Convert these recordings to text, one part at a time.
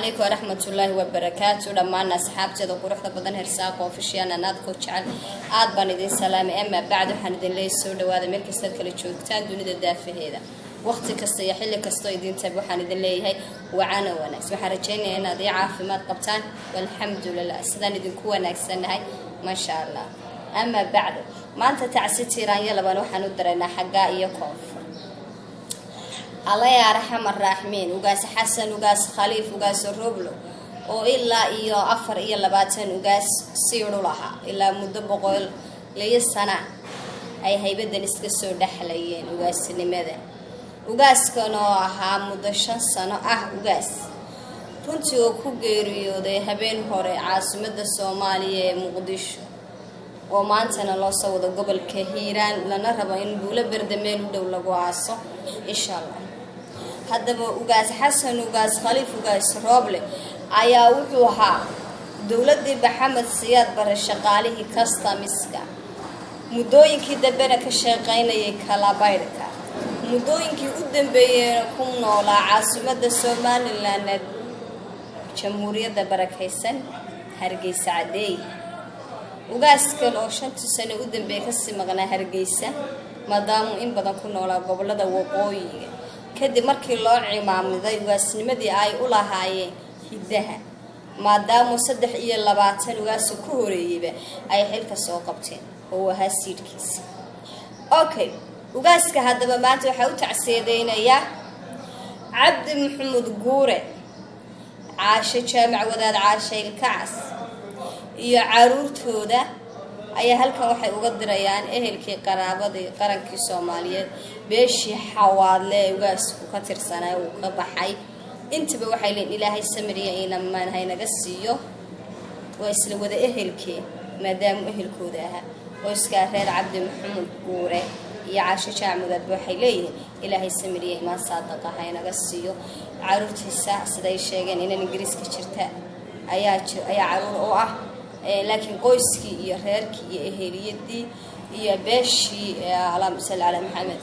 Calaykum waraxmatullaahi wabarakaatu. Dhammaan asxaabteeda quruxda badan, Hersaaqa Official anaadkoo jecel, aad baan idin salaamay. Amaa bacd, waxaan idin leeyahay soo dhawaada meel kastaad kala joogtaan dunida daafaheeda, waqti kasta iyo xilli kastoo idin tahay. Waxaan idin leeyahay wacana wanaagsan. Waxaan rajaynayaa inaad ii caafimaad qabtaan. Walxamdulilah, sidaan idinku wanaagsannahay, maasha Allah. Amaa bacdu, maanta tacsi tiiraanyo laban waxaan u diraynaa xaggaa iyo koonfur. Alla yaa arxam araaximiin, Ugaas Xasan, Ugaas Khaliif, Ugaas Roblo oo ilaa iyo 24 ugaas siidu lahaa, ilaa muddo 100 sana ay haybadan iska soo dhexlayeen ugaasnimada. Ugaaskan oo ahaa muddo 5 sano ah ugaas runtii, oo ku geeriyooday habeen hore caasimada Soomaaliya ee Muqdisho, oo maantana loo soo wado gobolka Hiiraan, lana rabo in Buulo Berde meel u dhow lagu aaso, insha Allah. Haddaba Ugaas Xasan, Ugaas Khaliif, Ugaas Rooble ayaa wuxuu ahaa dowladii Maxamed Siyaad Bare shaqaalihii kastamiska, muddooyinkii dambena ka shaqaynayay kalabaydhka, muddooyinkii u dambeeyeyna ku noolaa caasimada Somaliland, Jamhuuriyadda barakaysan, Hargeysa caddeey. Ugaaskan oo shantii sano u dambeeyay kasii maqnaa Hargeysa, maadaamuu in badan ku noolaa gobolada waqooyiga, kadib markii loo cimaamiday ugaasnimadii ay u lahaayeen hiddaha, maadaamuu 23 ugaasa ku horeeyeyba ay xilka soo qabteen oo uu ahaa siidhkiisa. Okay, ugaaska haddaba maanta waxaa u tacsiyadeynayaa Cabdi Maxamuud Guure, Caasho Jaamac Wadaad, Caasha Ilkacas iyo caruurtooda ayaa halkan waxay uga dirayaan ehelkii, qaraabadii, qarankii Soomaaliyeed, beeshii Xawaadle ee ugaasku ka tirsanaa uu ka baxay. Intaba waxay leeyiin Ilaahay samiriya inamaan haynaga siiyo. Waa isla wada ehelkee, maadaamu ehelkooda ahaa qoyskaa reer Cabdi Maxamuud Guure iyo Caasho Jaacmudaadba, waxay leeyihiin Ilaahay samiriya imaan saadaqa haynaga siiyo. Caruurtiisa, siday sheegeen, inan Ingiriiska jirta ayaa caruur u ah, laakiin qoyskii iyo reerkii iyo eheliyadii iyo beeshii, allahuma salli calaa Maxamed,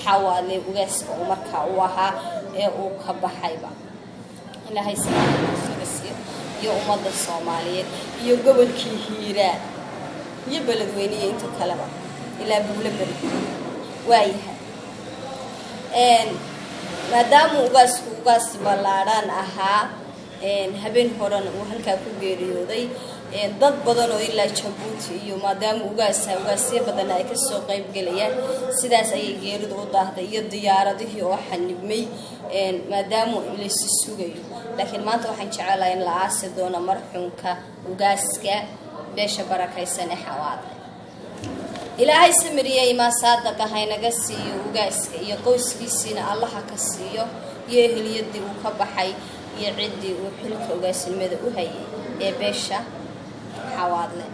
Xawaadle ugaaska uu markaa u ahaa ee uu ka baxayba, Ilaahay naga siiyo, iyo ummadda Soomaaliyeed iyo gobolkii Hiiraan iyo Beledweyne iyo inta kaleba ilaa Buulo Beri. Waayahay, maadaama ugaasku ugaas ballaadhaan ahaa, habeen horena uu halkaa ku geeriyooday, dad badan oo ilaa Jabuuti iyo maadaama ugaasa ugaasyo badan ay kasoo qayb gelayaan, sidaas ayay geeridu u daahday iyo diyaaradihii oo xanibmay maadaama laysi sugayo. Laakiin maanta waxaan jecelahay in la aasi doono marxuumka ugaaska beesha barakaysan ee Xawaadle. Ilaahay samiriya imaan saadaqa haynaga siiyo ugaaska, iyo qoyskiisiina Allaha ka siiyo, iyo eheliyadii uu ka baxay iyo ciddii uu xilka ugaasinimada u hayay ee beesha Xawaadle.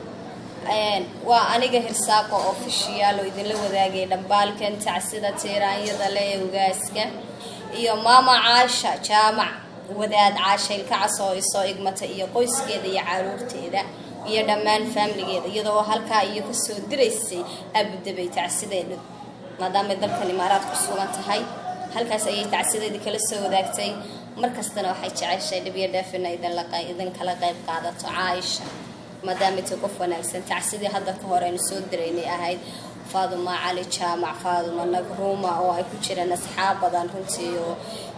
Waa aniga Hirsaaqa Official oo idinla wadaagay dhambaalkan tacsida tiiraanyada le ee ugaaska iyo maama Caasha Jaamac Wadaad, Caasha Ilkacas, oo isoo igmata, iyo qoyskeeda iyo caruurteeda iyo dhammaan faamiligeeda, iyadoo halkaa iyo kasoo diraysay Abudabay tacsideeda, maadaamay dalkan Imaaraad ku sugan tahay. Halkaas ayay tacsideedii kala soo wadaagtay. Markastana waxay jeceshay dhib iyo dheef ina idinkala qayb qaadato Caaisha, maadaamay tay qof wanaagsan. Tacsidii hadda ka hor aynu soo diraynay ahayd Faaduma Cali Jaamac, Faaduma Nagruma, oo ay ku jiraan asxaab badan runtii, oo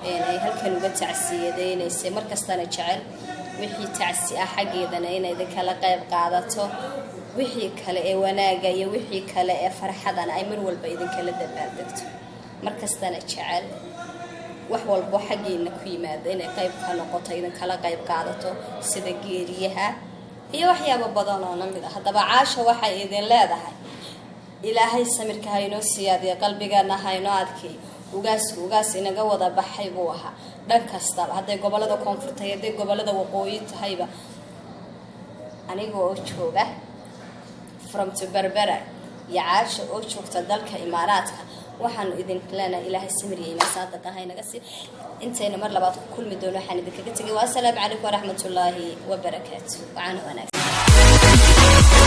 ay halkan uga tacsiyadaynaysay. Markastana jecel wixii tacsi ah xaggeedana inay idinkala qayb qaadato, wixii kale ee wanaaga iyo wixii kale ee farxadana ay mar walba idinkala dabaaldegto. Markastana jecel wax walbo xaggeena ku yimaado inay qayb ka noqoto, idinkala qayb qaadato, sida geeriyaha iyo waxyaabo badan oo lamid ah. Haddaba Caasha waxay idin leedahay Ilaahay samirka haynoo siyaadiyo, qalbigana haynoo adkeey. Ugaasku ugaas inaga wada baxay buu ahaa dhan kastaba, hadday gobolada koonfurta iyo hadday gobolada waqooyi tahayba. Aniga oo jooga from to Berbera iyo Caasha oo joogta dalka Imaaraadka, waxaanu idin leenahay Ilaahay samiriya imaan saadaqa haynaga sii. Intayna mar labaad ku kulmi doono, waxaan idinkaga tegay waa asalaamu calaykum waraxmatullaahi wabarakaatu. Wacaana wanaagsan.